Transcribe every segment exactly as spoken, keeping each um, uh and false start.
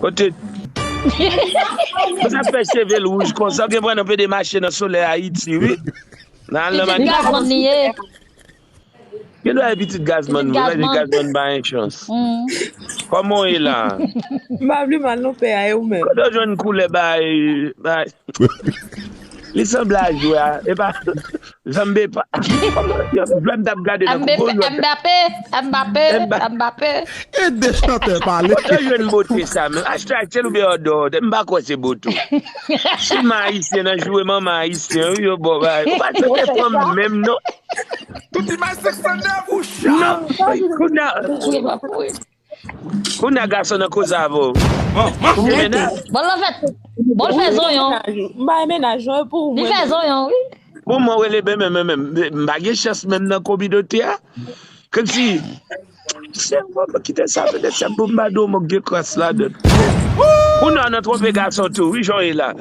Kote? Ou sa fè cheve l wouj konsa, ou gen pran nan pede mache nan solèy Ayiti, wi. Nan al nan Pitit Gazman li ye. Gen dwa e pitit Gazman, wi, Gazman pa gen chans. Kòman w ye la? M pa vle mal non pè a, e ou menm? Kote w jwenn koulè bay, bay? Li sanble a jwè a, e pa Zanbe pa. Jwè m t ap gade nan Mbappe, Mbappe, Mbappe, Mbappe. E de chantè pale. Kote w jwenn bote sa menm? Achte achte l oubyen òdò òdò. M pa kwè se bote. Si m ayisyen nan joure manman ayisyen wi yo bon bagay. Ou pa chante fanm menm non. Tout imaj sèks nan nèv ou chat. Non, kounye a. Kounye a gason nan koze avè w. Ou gen mennaj? Bon l fè, bon l fè zonyon. M bay mennaj non e pou ou. Li fè zonyon wi. Pou mwen rele ben men men men m pa gen chans menm nan kominote a. Kòmsi se yon mwen kite sa fè de sa pou m pa di w mwen gen kras ladan. Kounye a nan twonpe gason tou wi jan w ye la.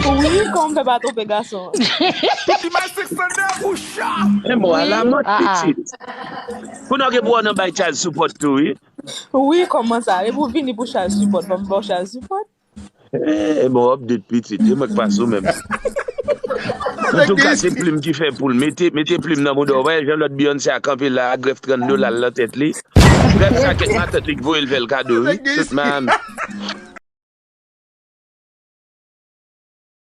Wi kòman m fè pa twonpe gason. Tout imaj sèks nan nèv ou chat. Men bon alamòt pitit. Kounye a w gen pou w nan bay child support tou wi. Wi kòman sa? E pou vini pou child support, ban m ba w child support. E bon w ap det pitit, e mwen k pa sou menm. Antouka se plim ki fè poul. Mete mete plim nan mouda w. Wè jan lòt Beyoncé a kanpe la a grèf trant dola l nan tèt li. Grèf sa kèk matant li k voye l fè l kado wi. Tout Miami.